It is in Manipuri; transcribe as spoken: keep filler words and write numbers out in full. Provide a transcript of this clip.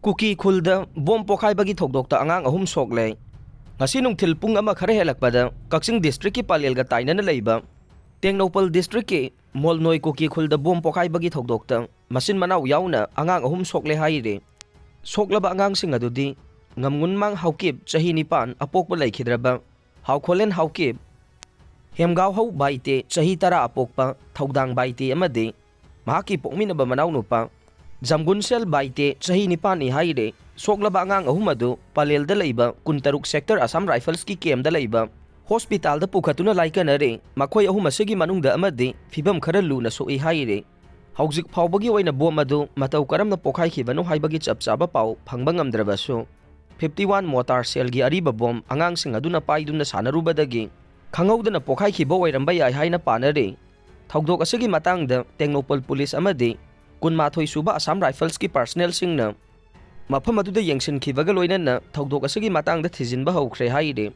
ꯀꯨꯀꯤ ꯈꯨꯜꯗ ꯕꯣꯝ ꯄꯣꯈꯥꯏꯕꯒꯤ ꯊꯧꯗꯣꯛꯇ ꯑꯉꯥꯡ ꯑꯍꯨꯝ ꯁꯣꯛꯂꯦ꯫ ꯉꯁꯤ ꯅꯨꯡꯊꯤꯜ ꯄꯨꯡ ꯑꯃ ꯈꯔ ꯍꯦꯜꯂꯛꯄꯗ ꯀꯛꯆꯤꯡ ꯗꯤꯁꯇ꯭ꯔꯤꯛꯀꯤ ꯄꯂꯦꯜꯒ ꯇꯥꯏꯅꯅ ꯂꯩꯕ ꯇꯦꯡꯅꯧꯄꯜ ꯗꯤꯁꯇ꯭ꯔꯤꯛꯀꯤ ꯃꯣꯜꯅꯣꯏ ꯀꯨꯀꯤ ꯈꯨꯜꯗ ꯕꯣꯝ ꯄꯣꯈꯥꯏꯕꯒꯤ ꯊꯧꯗꯣꯛꯇ ꯃꯆꯤꯟ ꯃꯅꯥꯎ ꯌꯥꯎꯅ ꯑꯉꯥꯡ ꯑꯍꯨꯝ ꯁꯣꯛꯂꯦ ꯍꯥꯏꯔꯤ꯫ ꯁꯣꯛꯂꯕ ꯑꯉꯥꯡꯁꯤꯡ ꯑꯗꯨꯗꯤ ꯉꯝꯉꯨꯟꯃꯥꯡ ꯍꯥꯎꯀꯤꯞ, ꯆꯍꯤ ꯅꯤꯄꯥꯟ, ꯑꯄꯣꯛꯄ ꯂꯩꯈꯤꯗ꯭ꯔꯕ ꯍꯥꯎꯈꯣꯂꯦꯟ ꯍꯥꯎꯀꯤꯞ, ꯍꯦꯝꯒꯥꯎꯍꯧ ꯕꯥꯏꯇꯦ, ꯆꯍꯤ ꯇꯔꯥ, ꯑꯄꯣꯛꯄ ꯊꯧꯗꯥꯡ ꯕꯥꯏꯇꯦ ꯑꯃꯗꯤ ꯃꯍꯥꯛꯀꯤ ꯄꯣꯛꯃꯤꯟꯅꯕ ꯃꯅꯥꯎꯅꯨꯄꯥ ꯖꯝꯒꯨꯟꯁꯦꯜ ꯕꯥꯏꯇꯦ, ꯆꯍꯤ ꯅꯤꯄꯥꯟꯅꯤ ꯍꯥꯏꯔꯦ꯫ ꯁꯣꯛꯂꯕ ꯑꯉꯥꯡ ꯑꯍꯨꯝ ꯑꯗꯨ ꯄꯂꯦꯜꯗ ꯂꯩꯕ ꯀꯨꯟꯇꯔꯨꯛ ꯁꯦꯛꯇꯔ ꯑꯁꯥꯝ ꯔꯥꯏꯐꯜꯁꯀꯤ ꯀꯦꯝꯗ ꯂꯩꯕ ꯍꯣꯁꯄꯤꯇꯥꯜꯗ ꯄꯨꯈꯠꯇꯨꯅ ꯂꯥꯏꯀꯠꯅꯔꯦ꯫ ꯃꯈꯣꯏ ꯑꯍꯨꯝ ꯑꯁꯤꯒꯤ ꯃꯅꯨꯡꯗ ꯑꯃꯗꯤ ꯐꯤꯕꯝ ꯈꯔ ꯂꯨꯅ ꯁꯣꯛꯏ ꯍꯥꯏꯔꯦ꯫ ꯍꯧꯖꯤꯛ ꯐꯥꯎꯕꯒꯤ ꯑꯣꯏꯅ ꯕꯣꯝ ꯑꯗꯨ ꯃꯇꯧ ꯀꯔꯝꯅ ꯄꯣꯈꯥꯏꯈꯤꯕꯅꯣ ꯍꯥꯏꯕꯒꯤ ꯆꯞ ꯆꯥꯕ ꯄꯥꯎ ꯐꯪꯕ ꯉꯝꯗ꯭ꯔꯕꯁꯨ, ꯐꯤꯐꯇꯤ ꯋꯥꯟ ꯃꯣꯇꯥꯔ ꯁꯦꯜꯒꯤ ꯑꯔꯤꯕ ꯕꯣꯝ ꯑꯉꯥꯡꯁꯤꯡ ꯑꯗꯨꯅ ꯄꯥꯏꯗꯨꯅ ꯁꯥꯟꯅꯔꯨꯕꯗꯒꯤ ꯈꯪꯍꯧꯗꯅ ꯄꯣꯈꯥꯏꯈꯤꯕ ꯑꯣꯏꯔꯝꯕ ꯌꯥꯏ ꯍꯥꯏꯅ ꯄꯥꯅꯔꯤ꯫ ꯊꯧꯗꯣꯛ ꯑꯁꯤꯒꯤ ꯃꯇꯥꯡꯗ ꯇꯦꯡꯅꯧꯄꯜ ꯄꯨꯂꯤꯁ ꯑꯃꯗꯤ ꯀꯨꯟꯃꯥꯊꯣꯏ ꯁꯨꯕ ꯑꯁꯥꯝ ꯔꯥꯏꯐꯜꯁꯀꯤ ꯄꯥꯔꯁꯅꯦꯜꯁꯤꯡꯅ ꯃꯐꯝ ꯑꯗꯨꯗ ꯌꯦꯡꯁꯤꯟꯈꯤꯕꯒ ꯂꯣꯏꯅꯅ ꯊꯧꯗꯣꯛ ꯑꯁꯤꯒꯤ ꯃꯇꯥꯡꯗ ꯊꯤꯖꯤꯟꯕ ꯍꯧꯈ꯭ꯔꯦ ꯍꯥꯏꯔꯤ꯫